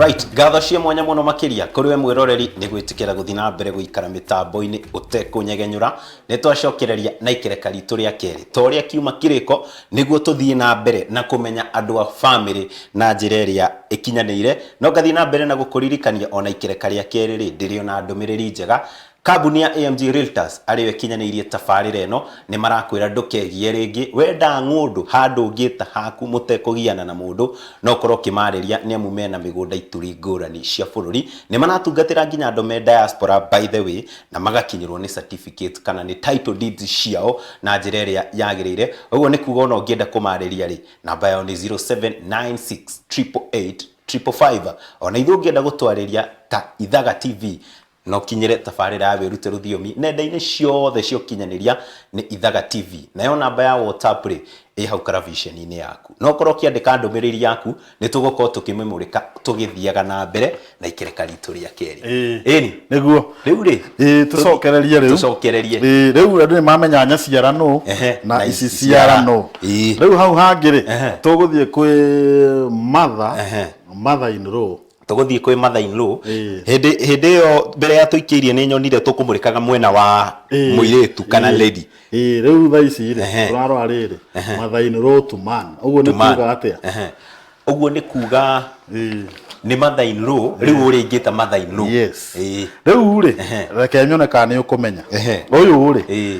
Right, ngatho cia mwanya mũno makĩria kũrĩ we mwĩroreri nĩ gwĩtĩkĩra gũthiĩ na mbere gũikara mĩtambo-inĩ ũtekũnyegenyũra. Nĩ twacokereria na ikereka ritũ rĩa kerĩ ta ũrĩa kiuma kĩrĩko nĩguo tũthiĩ na mbere na kũmenya andũ a famĩlĩ na njĩra ĩrĩa ĩkinyanĩire. No ngathiĩ na mbere na gũkũririkania ona ikereka rĩa kerĩ rĩ, ndĩrĩ ona ndũmĩrĩri njega. Kambuni ya AMG Realtors arĩyo ĩkinyanĩirie tabarĩra ĩno nĩ marakwĩra ndũkegie rĩngĩ, wenda ng'ũndũ handũ ũngĩta haku mũtekũgiana na mũndũ no ũkorwo ũkĩmarĩria nĩ amu mena mĩgũnda ituri ngũrani cia bũrũri. Nĩ maratungatĩra nginya andũ me diaspora by the way na magakinyĩrwo nĩ certificate kana nĩ title deeds ciao na njĩra ĩrĩa yagĩrĩire. Ũguo nĩ kuga ona ũngĩenda kũmarĩria rĩ, namba yao nĩ 0796 888 555. Ona ithuĩ ũngĩenda gũtwarĩria ta Ithaga TV Na ũkinyĩre tabarĩra ya Wĩrute Rũthiomi nenda-inĩ ciothe cia ũkinyanĩria nĩ Ithaga TV. Nayo namba ya WhatsApp rĩ, ĩ hau karaviceni-inĩ yaku. Na ũkorwo ũkĩandĩka ndũmĩrĩri yaku, nĩ tũgũkorwo tũkĩmĩmũrĩka tũgĩthiaga na mbere na ikereka ritũ rĩa kerĩ. Ĩĩ. Ĩni. Nĩguo. Rĩu rĩ, Ĩĩ, tũcokererie rĩu. Tũcokererie. Ĩĩ, rĩu andũ nĩ mamenya nyaciara nũ na na iciciara nũ. Rĩu hau hangĩ rĩ, tũgũthiĩ kwĩ mother, mother in law. Tũgũthiĩ kwĩ mother in law. Ĩĩ. Hĩndĩ hĩndĩ ĩyo mbere ya tũikĩirie nĩ nyonire tũkũmũrĩkaga mwena wa mũirĩtu kana lady. Ĩĩ, rĩu thaa ici rĩ, tũrarora rĩrĩ, mother in law to man. Ũguo nĩ To man. kuga atĩa? Ũguo nĩ kuga nĩ mother in law, rĩu ũrĩa ingĩta mother in law. Yes. Rĩu rĩ, reke nyone kana nĩ ũkũmenya. Ũyũ rĩ,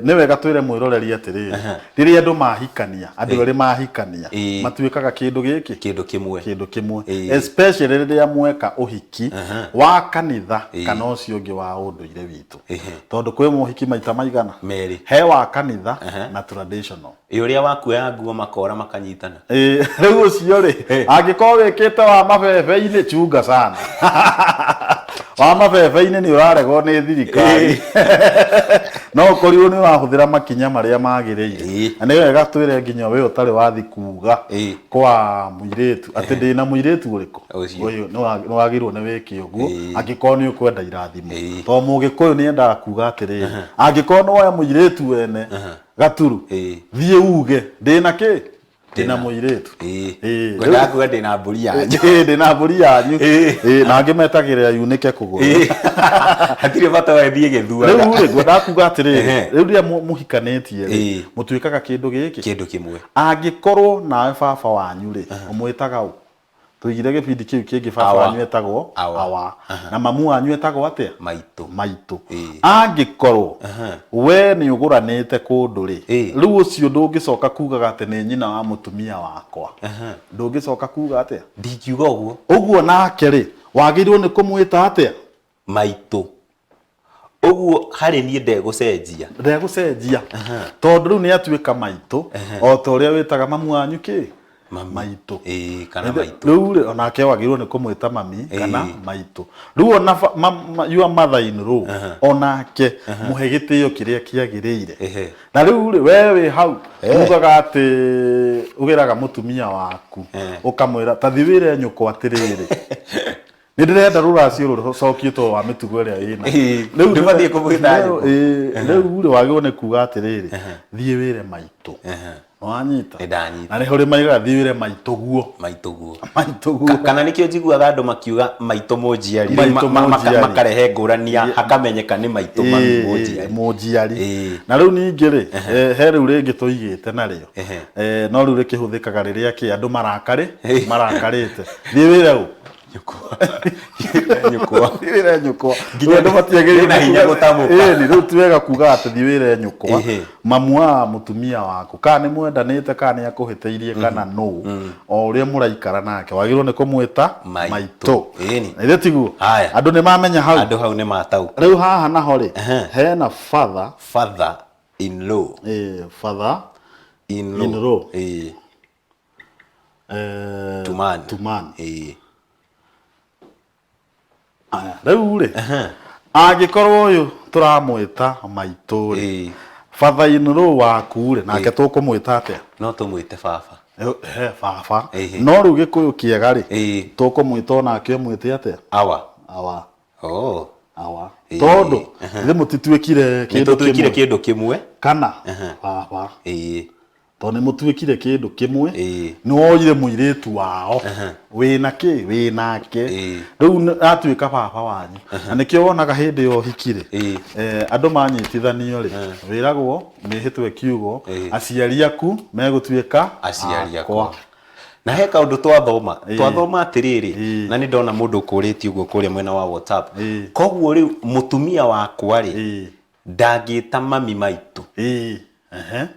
nĩ wega twĩre mwĩroreri atĩrĩrĩ, Rĩrĩa andũ mahikania, andũ erĩ mahikania, matuĩkaga kĩndũ gĩkĩ? Kĩndũ kĩmwe. Kĩndũ kĩmwe. Especially rĩrĩa mweka ũhiki wa kanitha kana ũcio ũngĩ wa ũndũire witũ. Tondũ kwĩ mohiki maita maigana? Merĩ. He wa kanitha na traditional. Ĩ ũrĩa wakuoya nguo makora makanyitana. Ĩĩ, rĩu ũcio rĩ, angĩkorwo wĩkĩte wa mabebe-inĩ chunga sana. Wa mabebe-inĩ nĩ ũraregwo nĩ thirikari. No ũkorirwo nĩ ũrahũthĩra makinya marĩa magĩrĩire. Na nĩ wega twĩre nginya we ũtarĩ wathi kuga kwa mũirĩtu atĩ ndĩna mũirĩtu ũrĩkũ. Ũyũ nĩ wagĩrĩirwo nĩ wĩke ũguo angĩkorwo nĩ ũkwenda irathimo. Tondũ mũgĩkũyũ nĩ endaga kuga atĩrĩrĩ, angĩkorwo nĩ woya mũirĩtu wene gaturu, thiĩ uge ndĩna kĩ? Ndĩna mũirĩtu. Ĩĩ. Ngwendaga kuga ndĩna mbũri yanyu. Ĩĩ, ndĩna mbũri yanyu. Ĩĩ, na angĩ metagĩrĩra yunĩke kũgũrũ. Hatirĩ bata wa ĩthiĩ ĩgĩthuaga. Rĩu rĩ, ngwendaga kuga atĩrĩrĩ, rĩu rĩrĩa mũhikanĩtie rĩ, mũtuĩkaga kĩndũ gĩkĩ? Kĩndũ kĩmwe. Angĩkorwo nawe baba wanyu rĩ, ũmwĩtaga ũ? Tũigire gĩbindi kĩu kĩngĩ baba Awa. wanyu etagwo Awa. awa. Na mamu wanyu etagwo atĩa? Maitũ. Maitũ. Ĩĩ. Angĩkorwo we nĩ ũgũranĩte kũndũ rĩ, Ĩĩ. rĩu ũcio ndũngĩcoka kugaga atĩ nĩ nyina wa mũtumia wakwa. Ndũngĩcoka kuga atĩa? Ndingiuga ũguo. Ũguo nake rĩ, wagĩrĩirwo nĩ kũmwĩta atĩa? Maitũ. Ũguo harĩ niĩ ndegũcenjia. Ndegũcenjia. Tondũ rĩu nĩ atuĩka maitũ, o ta ũrĩa wĩtaga mamu wanyu kĩ? Mami. Maitũ. Ĩĩ, kana maitũ. Rĩu rĩ, onake wagĩrĩirwo nĩ kũmwĩta mami kana maitũ. Rĩu ona your mother in law, onake mũhe gĩtĩo kĩrĩa kĩagĩrĩire. Na rĩu rĩ, we wĩ hau, ugaga atĩ ũgĩraga mũtumia waku, ũkamwĩra ta thiĩ wĩre nyũkwa atĩrĩrĩ, Nĩ ndĩrenda rũracio rũcokio tondũ wa mĩtugo ĩrĩa ĩna. Ĩĩ, Rĩu ndũbatiĩ kũmwĩta rĩu- nyũkwa. ĩĩ, rĩu rĩ wagĩrĩirwo nĩ kuga atĩrĩrĩ, thiĩ wĩre maitũ. Nĩwanyita? Nĩndanyita. Na nĩ kũrĩ maigaga thiĩ wĩre maitũguo. Maitũguo. Maitũguo. Kana nĩkĩo njiguaga andũ makiuga maitũ mũnjiari. Rĩu Maitũ mũnjiari. makarehe ngũrani ya hakamenyeka nĩ maitũ mami Ĩĩ, mũnjiari. mũnjiari. Ĩĩ. Na rĩu ningĩ rĩ, he rĩu rĩngĩ tũigĩte narĩo. No rĩu rĩkĩhũthĩkaga rĩrĩa kĩ andũ marakarĩ, marakarĩte. Thiĩ wĩre ũ? Nyũkwa. Nyũkwa. Thiĩ wĩre nyũkwa. Nginya Rĩu andũ matiagĩrĩirwo ndĩ na hinya nĩ kuga- gũtamũka. Ĩni, rĩu ti wega kuga atĩ thiĩ wĩre nyũkwa. Mamu wa mũtumia waku, kana nĩ mwendanĩte kana nĩ akũhĩtĩirie kana nũ, o ũrĩa mũraikara nake, wagĩrĩirwo nĩ kũmwĩta Maitũ. maitũ. Ĩni. Na githĩ tiguo? Haya. Andũ nĩ mamenya hau. Andũ hau nĩ mataũka. Rĩu haha naho rĩ, hena father. Father in law. Ĩĩ, father In law. in law. Ĩĩ. Eh, To man. to man. Ĩĩ. Aya, rĩu rĩ angĩkorwo ũyũ tũramwĩta maitũ rĩ Ĩĩ. father in law waku rĩ nake tũkũmwĩta atĩa? No tũmwĩte baba. He baba. Ĩhĩ. No rĩu gĩkũyũ kĩega rĩ Ĩĩ. tũkũmwĩta onake ũmwĩte atĩa? Awa. Awa. Oh. Awa. Ĩĩ. Tondũ ithuĩ mũtituĩkire Nĩ kĩndũ tũtuĩkire kĩmwe kĩndũ kĩmwe. kana baba. Ĩĩ. Tondũ nĩ mũtuĩkire kĩndũ kĩmwe. Nĩ woire mũirĩtu wao wĩna kĩ wĩ nake. Rĩu atuĩka baba wanyu. Na nĩkĩo wonaga hĩndĩ ya ũhiki rĩ, andũ manyitithanio rĩ, wĩragwo mĩhĩtwa ĩkiugwo, aciari aku megũtuĩka aciari akwa. Na he kaũndũ twathoma, twathoma atĩrĩrĩ, na nĩ ndona mũndũ ũkũrĩtie ũguo kũrĩa mwena wa WhatsApp. Koguo rĩu mũtumia wakwa rĩ, ndangĩta mami maitũ.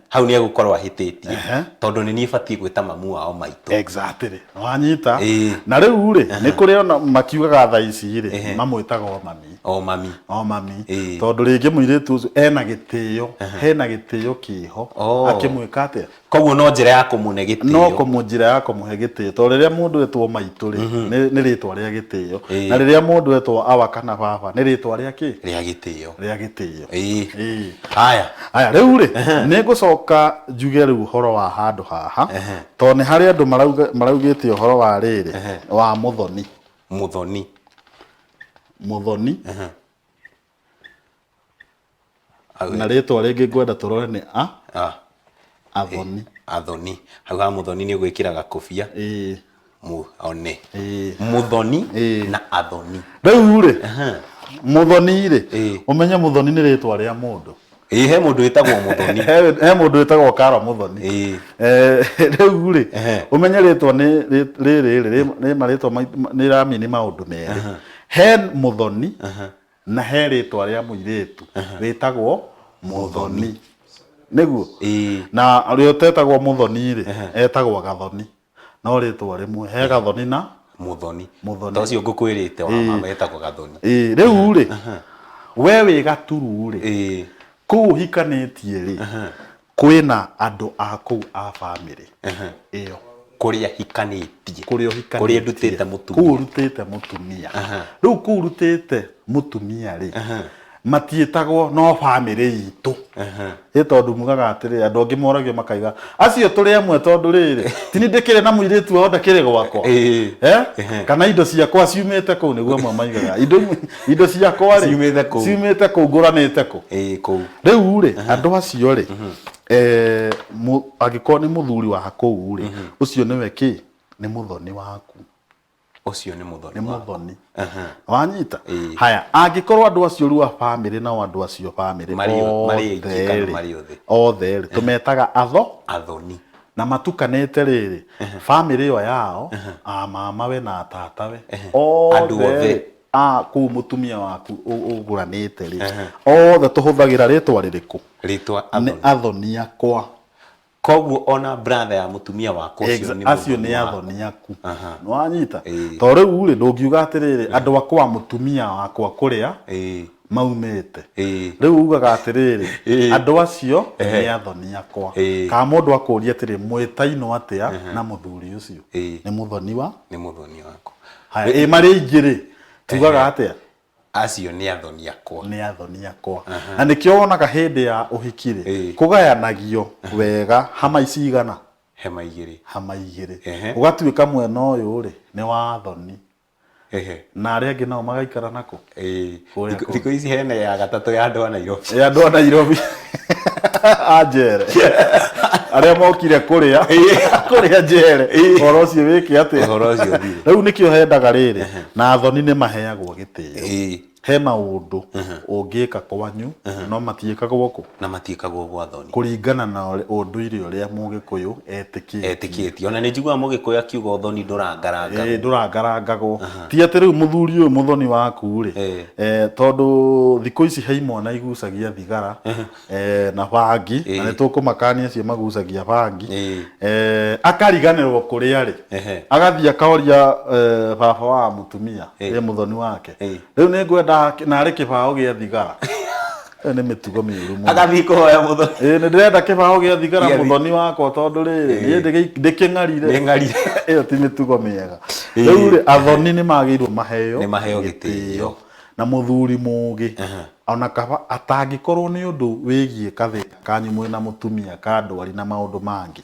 Hau nĩ egũkorwo ahĩtĩtie, tondũ nĩ niĩ batiĩ gwĩta mamu wao maitũ. Exactly. Wanyita. Na rĩu rĩ, nĩ kũrĩ ona makiugaga thaa ici rĩ, mamwĩtaga o mami. O mami. O mami. Tondũ rĩngĩ mũirĩtu ũcio ena gĩtĩo, hena gĩtĩo kĩho. Akĩmwĩka atĩa? Koguo no njĩra ya kũmũne gĩtĩo. No kũmũ njĩra ya kũmũhe gĩtĩo. Tondũ rĩrĩa mũndũ etwo maitũ rĩ, nĩ rĩtwa rĩa gĩtĩo. Na rĩrĩa mũndũ etwo awa kana baba, nĩ rĩtwa rĩa kĩ? Rĩa gĩtĩo. Rĩa gĩtĩo. Haya. Haya, rĩu rĩ, nĩ ngũcoka njuge rĩu ũhoro wa handũ haha, tondũ nĩ harĩ andũ maraugĩte ũhoro wa rĩrĩ, wa mũthoni. Mũthoni. Mũthoni. Na rĩtwa rĩngĩ ngwenda tũrore nĩ a athoni. Athoni. Hau ha mũthoni nĩ ũgwĩkĩra gakobia. One. Mũthoni na athoni. Rĩu rĩ, mũthoni rĩ, ũmenye mũthoni nĩ rĩtwa rĩa mũndũ. Ĩĩ, he mũndũ wĩtagwo mũthoni. He mũndũ wĩtagwo Karo Mũthoni. Rĩu rĩ, ũmenye rĩtwa nĩ rĩrĩ rĩ, nĩ marĩtwa nĩ ramini maũndũ merĩ. He mũthoni na he rĩtwa rĩa mũirĩtu rĩtagwo Mũthoni. Nĩguo? Na ũrĩa ũtetagwo Mũthoni rĩ, etagwo Gathoni. No rĩtwa rĩmwe, he Gathoni na Mũthoni. Mũthoni. Ta ũcio ngũkwĩrĩte wa mama etagwo Gathoni. Rĩu rĩ, we wĩ Gaturu rĩ, kũu ũhikanĩtie rĩ, kwĩna andũ a kũu a bamĩrĩ ĩyo. Kũrĩa hikanĩtie. Kũrĩa ũhikanĩtie. Kũrĩa ndutĩte mũtumia. Kũu ũrutĩte mũtumia. Rĩu kũu ũrutĩte mũtumia rĩ, matiĩtagwo no bamĩrĩ itũ. Ĩ tondũ mugaga atĩrĩ, andũ angĩ moragio makaiga, acio tũrĩ amwe tondũ rĩrĩ, ti niĩ ndĩkĩrĩ na mũirĩtu wao ndakĩrĩ gwakwa. Kana indo ciakwa ciumĩte kũu, nĩguo amwe maigaga. Indo ciakwa rĩ, Ciumĩte kũu. ciumĩte kũu, ngũranĩte kũ. Kũu. Rĩu rĩ, andũ acio rĩ, angĩkorwo nĩ mũthuri wa kũu rĩ, ũcio nĩwe kĩ? Nĩ mũthoni waku. Ũcio nĩ mũthoni Nĩ mũthoni. Wanyita? Haya, angĩkorwo andũ acio rĩu a bamĩrĩ nao andũ acio bamĩrĩ Marĩ aingĩ kana marĩ othe? Othe rĩ, tũmetaga atho. Athoni. Na matukanĩte rĩrĩ, bamĩrĩ ĩyo yao, a mamawe na tatawe, Andũ othe othe. rĩ, a kũu mũtumia waku ũgũranĩte rĩ, othe tũhũthagĩra rĩtwa rĩrĩkũ? Rĩtwa Nĩ athoni. athoni akwa. Koguo ona brother ya mũtumia wakwa ũcio nĩ Acio mũthoni nĩ wakwa. athoni aku. Nĩwanyita? Tondũ rĩu rĩ, ndũngiuga atĩrĩrĩ, andũ akwa mũtumia wakwa kũrĩa maumĩte. Rĩu ugaga atĩrĩrĩ, andũ acio nĩ athoni akwa. Kana mũndũ akũria atĩrĩ, mwĩtainwo atĩa na mũthuri ũcio? Nĩ mũthoni wa? Nĩ mũthoni wakwa. Haya, ĩ marĩ aingĩ rĩ, tugaga atĩa? Acio nĩ athoni akwa. Nĩ athoni akwa. Na nĩkĩo wonaga hĩndĩ ya ũhiki rĩ, kũgayanagio wega hama ici igana? Hema igĩrĩ. Hama igĩrĩ. Ũgatuĩka mwena ũyũ rĩ, nĩ wa athoni. Na arĩa angĩ nao magaikara nakũ? Kũrĩa kũngĩ. Thikũ ici hena ya gatatũ ya andũ a Nairobi. Ya andũ a Nairobi. A Njere. Arĩa mokire kũrĩa. Kũrĩa Njere. Ũhoro ũcio wĩke atĩa? Ũhoro ũcio ũthire. Rĩu nĩkĩo hendaga rĩrĩ, na athoni nĩ maheagwo gĩtĩo. He maũndũ ũngĩka kwanyu, no matiĩkagwo kũ? Na matiĩkagwo gwa athoni. Kũringana na ũndũire ũrĩa Mũgĩkũyũ etĩkĩtie. Etĩkĩtie. Ona nĩ njiguaga Mũgĩkũyũ akiuga ũthoni ndũrangarangagwo. Ndũrangarangagwo. Ti atĩ rĩu mũthuri ũyũ mũthoni waku rĩ, tondũ thikũ ici he imwana igucagia thigara, na bangi, na nĩ tũkũmakania acio magucagia bangi. Akariganĩrwo kũrĩa rĩ, agathiĩ akoria baba wa mũtumia, ĩ mũthoni wake, rĩu nĩ ngwenda narĩ kĩbaũ gĩa thigara. Ĩyo nĩ mĩtugo mĩũru mũno. Agathiĩ kũhoya mũthoni. Nĩ ndĩrenda kĩbaũ gĩa thigara Gĩa thi- mũthoni wakwa tondũ rĩrĩ, niĩ ndĩkĩng'arire. Nĩng'arire. Ĩyo ti mĩtugo mĩega. Rĩu rĩ, athoni nĩ magĩrĩirwo maheo Nĩ maheo gĩtĩo. Na mũthuri mũgĩ, ona kaba atangĩkorwo nĩ ũndũ wĩgiĩ kathĩna kanyu mwĩna mũtumia ka ndwari na maũndũ mangĩ,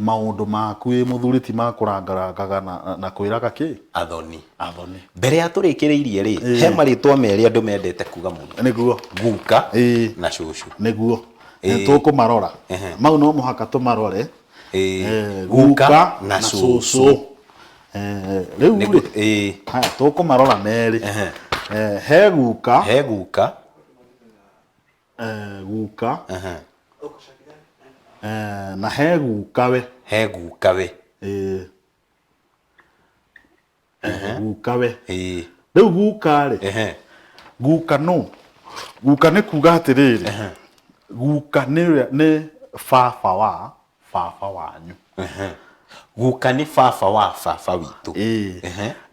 maũndũ maku wĩ mũthuri ti ma kũrangarangaga na kwĩraga kĩ? Athoni. Athoni. Mbere ya tũrĩkĩrĩirie rĩ, he marĩtwa merĩ andũ mendete kuga mũno. Nĩguo. Guka na cũcũ. Nĩguo. Nĩ tũkũmarora mau no mũhaka tũmarore. Guka na cũcũ. Rĩu rĩ, haya tũkũmarora merĩ. He guka. He guka. Guka. Na he gukawe. He gukawe. Gukawe. Rĩu guka rĩ, guka nũ? Guka nĩ kuga atĩrĩrĩ, guka nĩ nĩ baba wa baba wanyu. Guka nĩ baba wa baba witũ. Ĩĩ.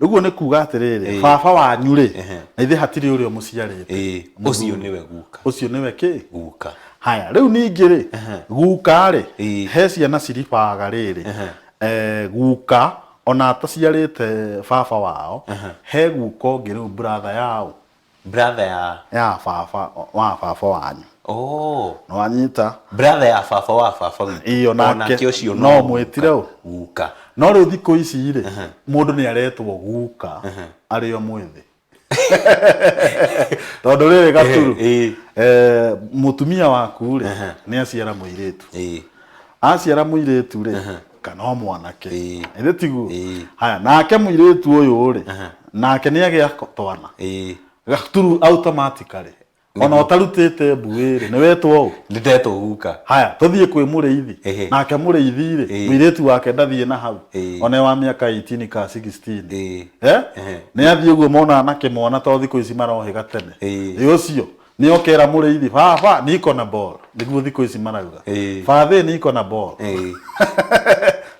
Ũguo nĩ kuga atĩrĩrĩ, baba wanyu rĩ, na ithe hatirĩ ũrĩa ũmũciarĩte. Ũcio nĩwe guka. Ũcio nĩwe kĩ? Guka. Haya, rĩu ningĩ rĩ, guka rĩ, he ciana ciribaga rĩrĩ, guka ona ataciarĩte baba wao, he guka ũngĩ rĩu brother yao. Brother ya ya baba wa baba wanyu. Oh. Nĩwanyita? Brother ya baba wa baba witũ. Ĩĩ onake ũcio no mwĩtire ũ? Guka. No rĩu thikũ ici rĩ, mũndũ nĩ aretwo guka arĩ o mwĩthĩ. Tondũ rĩrĩ gaturu, mũtumia waku rĩ, nĩ aciara mũirĩtu. Aciara mũirĩtu rĩ, kana o mwanake. Ĩthĩ tiguo? Haya, nake mũirĩtu ũyũ rĩ, nake nĩ agĩa twana. Gaturu automatically. Ona ũtarutĩte mbuĩ rĩ, nĩ wetwo ũ? Nĩ ndetwo guka. Haya, tũthiĩ kwĩ mũrĩithi. Nake mũrĩithi rĩ, mũirĩtu wake ndathiĩ na hau. Ona e wa mĩaka 18 ka 16. Eh? Nĩ athiĩ ũguo mona na kĩmwana to thikũ ici marohĩga tene. Ĩ ũcio nĩ okera mũrĩithi, baba niko na ball. Nĩguo thikũ ici marauga. Fathe niko na ball.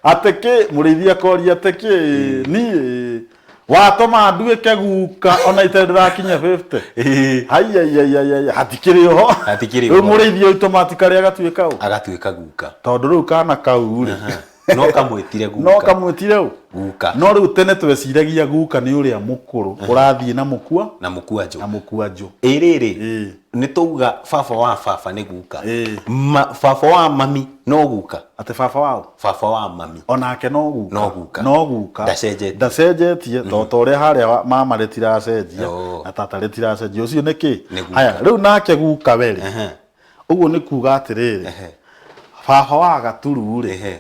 Atĩ kĩ mũrĩithi akoria atĩ kĩ niĩ watũma nduĩke guka ona itarĩ ndĩrakinya 50. Haiyaiyaiya hatikĩrĩ ũho. Hatikĩrĩ Rĩu ũho. mũrĩithi automatically agatuĩka ũ? Agatuĩka guka. Tondũ rĩu kana kau rĩ, No kamwĩtire guka. No kamwĩtire ũ? Guka. No rĩu tene tweciragia guka nĩ ũrĩa mũkũrũ ũrathiĩ na mũkua na mũkwanjũ. Na mũkwanjũ. Ĩ rĩrĩ, nĩ tauga baba wa baba nĩ guka. Baba wa mami no guka. Atĩ baba wao? Baba wa mami. Onake no guka. No guka. No guka. Ndacenjetie. Ndacenjetie to ta ũrĩa harĩa mama rĩtiracenjia na tata rĩtiracenjia. Ũcio nĩ kĩ? Nĩ guka. Haya, rĩu nake guka we rĩ, ũguo nĩ kuga atĩrĩrĩ, baba wa Gaturu rĩ,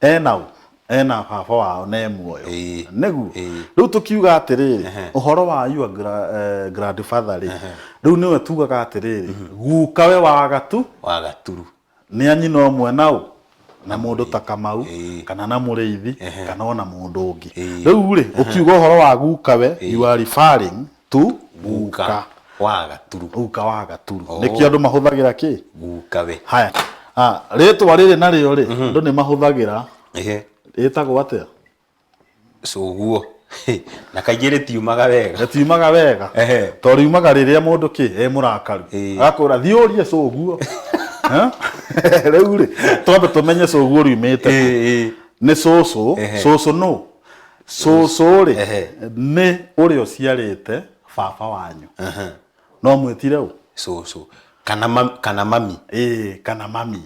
ena ũ? Ena baba wao na e muoyo. Nĩguo. Rĩu tũkiuga atĩrĩrĩ, ũhoro wa your grandfather rĩ, rĩu nĩwe tugaga atĩrĩrĩ, guka we wa Gatu, Wa Gaturu. Nĩ a nyina ũmwe na ũ? Na mũndũ ta Kamau, kana na mũrĩithi, kana ona mũndũ ũngĩ. Rĩu rĩ, ũkiuga ũhoro wa guka we, you are referring to guka wa Gaturu. Guka wa Gaturu. Nĩkĩo andũ mahũthagĩra kĩ? Guka we. Haya. Rĩtwa rĩrĩ narĩo rĩ, andũ nĩ mahũthagĩra. Rĩtagwo atĩa? Cũguo. Na kaingĩ rĩtiumaga wega. Rĩtiumaga wega. Tondũ riumaga rĩrĩa mũndũ kĩ e mũrakaru. Agakwĩra thiĩ ũrie cũguo. Rĩu rĩ, twambe tũmenye cũguo riumĩte kũ. Nĩ cũcũ. Cũcũ nũ? Cũcũ rĩ, nĩ ũrĩa ũciarĩte baba wanyu. No mwĩtire ũ? Cũcũ. Kana kana mami. Ĩĩ, kana mami.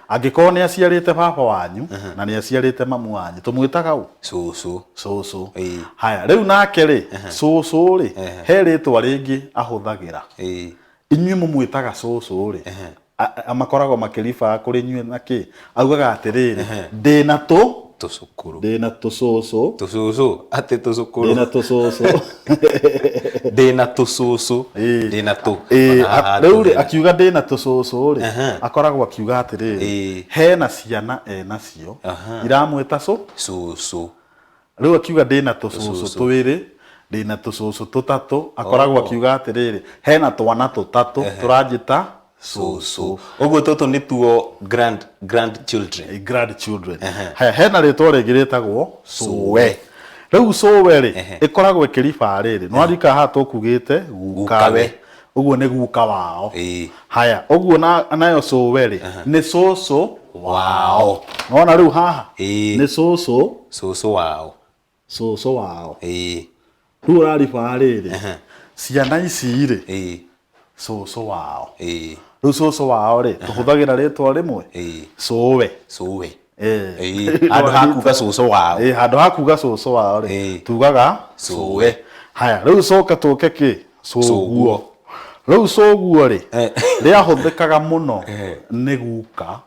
Angĩkorwo nĩ aciarĩte baba wanyu, na nĩ aciarĩte mamu wanyu, tũmwĩtaga ũ? Cũcũ. Cũcũ. Haya, rĩu nake rĩ, cũcũ rĩ, he rĩtwa rĩngĩ ahũthagĩra. Inyuĩ mũmwĩtaga cũcũ rĩ, makoragwo makĩriba kũrĩ inyuĩ na kĩ? Augaga atĩrĩrĩ, ndĩna tũ Tũcũkũrũ. Ndĩna tũcũcũ. Tũcũcũ, atĩ tũcũkũrũ. Ndĩna tũcũcũ. Ndĩna tũcũcũ. Ndĩna tũ. Ona haha Rĩu rĩ, tũthĩna. akiuga ndĩna tũcũcũ rĩ, akoragwo akiuga atĩrĩrĩ, hena ciana enacio, iramwĩta cũ? Cũcũ. Rĩu akiuga ndĩna tũcũcũ twĩrĩ, ndĩna tũcũcũ tũtatũ, akoragwo akiuga atĩrĩrĩ, hena twana tũtatũ tũranjĩta Cũcũ. Ũguo tũtũ nĩtuo grandchildren. Grandchildren. Haya, hena rĩtwa rĩngĩ rĩtagwo cũwe. Rĩu cũwe rĩ, ĩkoragwo ĩkĩribaa rĩrĩ, nĩ warika haha tũkugĩte gukawe. Ũguo nĩ guka wao. Haya, ũguo nayo cũwe rĩ, nĩ cũcũ wao. Nĩwona rĩu haha? Nĩ cũcũ. Cũcũ wao. Cũcũ wao. Rĩu ũraribaa rĩrĩ, ciana ici rĩ, cũcũ wao. Rĩu cũcũ wao rĩ, tũhũthagĩra rĩtwa rĩmwe? Cũwe. Cũwe. Handũ ha kuga cũcũ wao. Handũ ha kuga cũcũ wao rĩ, tugaga cũwe. Haya, rĩu coka tũke kĩ? Cũguo. Rĩu cũguo rĩ, rĩahũthĩkaga mũno nĩ guka,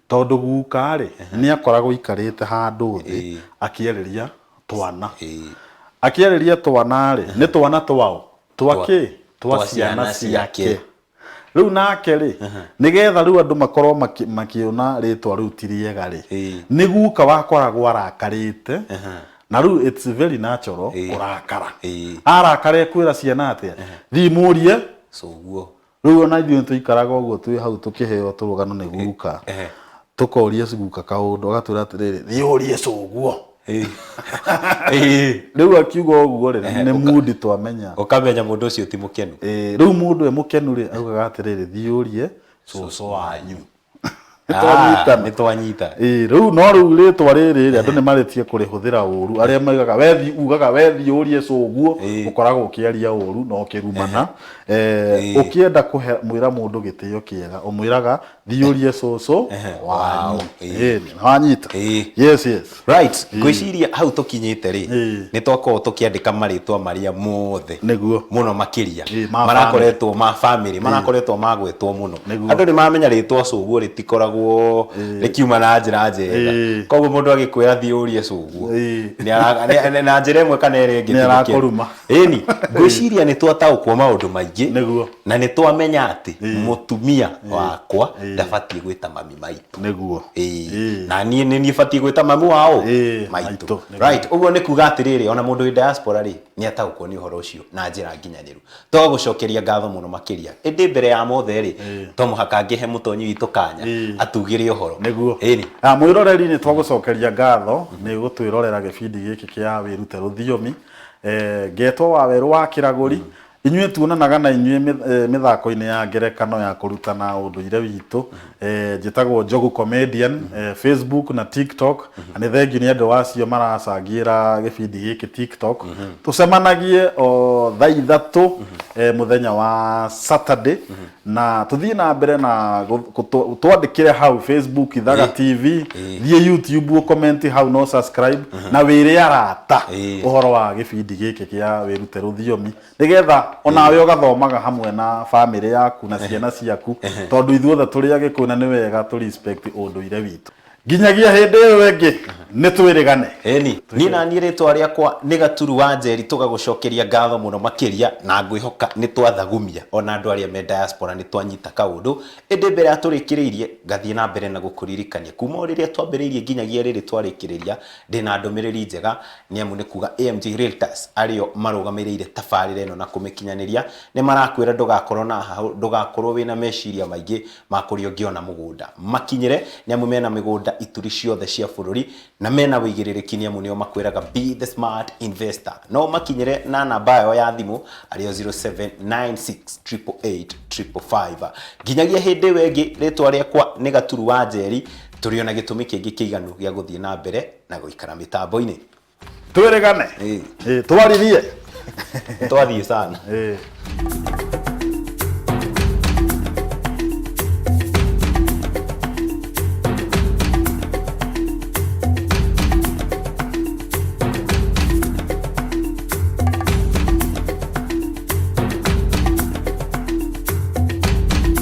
tondũ guka rĩ, nĩ akoragwo aikarĩte handũ thĩ akĩarĩria twana. Akĩarĩria twana rĩ, nĩ twana twaũ? Twa kĩ? Twa ciana ciake. Rĩu nake rĩ, nĩgetha rĩu andũ makorwo makĩona rĩtwa rĩu ti rĩega rĩ, nĩ guka wakoragwo arakarĩte, na rĩu it's very natural kũrakara. Arakara ekwĩra ciana atĩa? Thiĩ mũrie Cũguo. Rĩu ona ithuĩ nĩtũikaraga ũguo twĩ hau tũkĩheo tũrũgano nĩ guka, tũkoria guka kaũndũ agatwĩra atĩrĩrĩ, thiĩ ũrie cũguo. Rĩu akiuga ũguo rĩ, nĩ mundi twamenya. Ũkamenya mũndũ ũcio ti mũkenu. Rĩu mũndũ e mũkenu rĩ, augaga atĩrĩrĩ, thiĩ ũrie cũcũ wanyu. Nĩtwanyitana. Nĩtwanyita. Ĩĩ, rĩu no rĩu rĩtwa rĩrĩ rĩ, andũ nĩ marĩtie kũrĩhũthĩra ũru. Arĩa maugaga we thiĩ ugaga we thiĩ ũrie cũguo, ũkoragwo ũkĩaria ũru na ũkĩrumana. Ũkĩenda kũhe mwĩra mũndũ gĩtĩo kĩega, ũmwĩraga thiĩ ũrie cũcũ wanyu. Ĩĩ, nĩwanyita? Yes, yes. Right, ngwĩciria hau tũkinyĩte rĩ, nĩ twakorwo tũkĩandĩka marĩtwa marĩa mothe Nĩguo. mũno makĩria Ĩĩ, ma marakoretwo ma family marakoretwo magwetwo mũno. Nĩguo. Andũ nĩ mamenya rĩtwa cũguo rĩtikoragwo rĩkiuma na njĩra njega. Koguo mũndũ agĩkwĩra thiĩ ũrie cũguo, na njĩra ĩmwe kana ĩrĩa ĩngĩ Nĩ ti mũkenu. arakũruma. Ĩni, ngwĩciria nĩ twataũkwo maũndũ maingĩ Nĩguo. na nĩ twamenya atĩ mũtumia wakwa ndabatiĩ gwĩta mami maitũ. Nĩguo. Ĩĩ. Na niĩ nĩ niĩ batiĩ gwĩta mami wao Ĩĩ, maitũ. maitũ, nĩguo. Right, ũguo nĩ kuga atĩrĩrĩ, ona mũndũ wĩ diaspora rĩ, nĩ ataũkwo nĩ ũhoro ũcio na njĩra nginyanĩru. Twagũcokeria ngatho mũno makĩria. Ĩndĩ mbere ya mothe rĩ, to mũhaka ngĩhe mũtonyi witũ kanya atugĩre ũhoro. Nĩguo. Ĩni. Ah, mwĩroreri nĩ twagũcokeria ngatho nĩ gũtwĩrorera gĩbindi gĩkĩ kĩa wĩrute rũthiomi. Ngetwo Wawerũ wa Kĩragũri. Inyuĩ tuonanaga na inyuĩ mĩthako-inĩ ya ngerekano ya kũrutana ũndũire witũ. Njĩtagwo Njogu Comedian, Facebook na TikTok. Na nĩ thengiũ nĩ andũ acio maracangĩra gĩbindi gĩkĩ TikTok. Tũcemanagie o thaa 3 mũthenya wa Saturday. Na tũthiĩ na mbere na twandĩkĩre hau Facebook Ithaga TV, thiĩ YouTube ũcomment hau no subscribe na wĩre arata ũhoro wa gĩbindi gĩkĩ kĩa wĩrute rũthiomi nĩgetha onawe ũgathomaga hamwe na famĩlĩ yaku na ciana ciaku, tondũ ithuothe tũrĩ Agĩkũyũ na nĩ wega tũ respect ũndũire witũ. Nginyagia hĩndĩ ĩyo ĩngĩ nĩ twĩrĩgane. Ĩni, niĩ na niĩ rĩtwa rĩakwa nĩ Gaturu wa Njeri, tũgagũcokeria ngatho mũno makĩria na ngwĩhoka nĩ twathagumia ona andũ arĩa me diaspora nĩ twanyita kaũndũ. Ĩndĩ mbere ya tũrĩkĩrĩirie ngathiĩ na mbere na gũkũririkania kuma o rĩrĩa twambĩrĩirie nginyagia rĩrĩ twarĩkĩrĩria ndĩna ndũmĩrĩri njega nĩ amu nĩ kuga AMG Realtors arĩo marũgamĩrĩire tabarĩra ĩno na kũmĩkinyanĩria nĩ marakwĩra ndũgakorwo na hahũ, ndũgakorwo wĩna meciria maingĩ ma kũrĩa ũngĩona mũgũnda. Makinyĩre nĩ amu mena mĩgũnda ituri ciothe cia bũrũri na mena wĩigĩrĩrĩki nĩ amu nĩo makwĩraga be the smart investor. No ũmakinyĩre na namba yao ya thimũ arĩo 0796888555. Nginyagia hĩndĩ ĩyo ĩngĩ, rĩtwa rĩakwa nĩ Gaturu wa Njeri, tũrĩ ona gĩtũmi kĩngĩ kĩiganu gĩa gũthiĩ na mbere na gũikara mĩtambo-inĩ. Twĩrĩgane. Twarithie. Twathiĩ sana.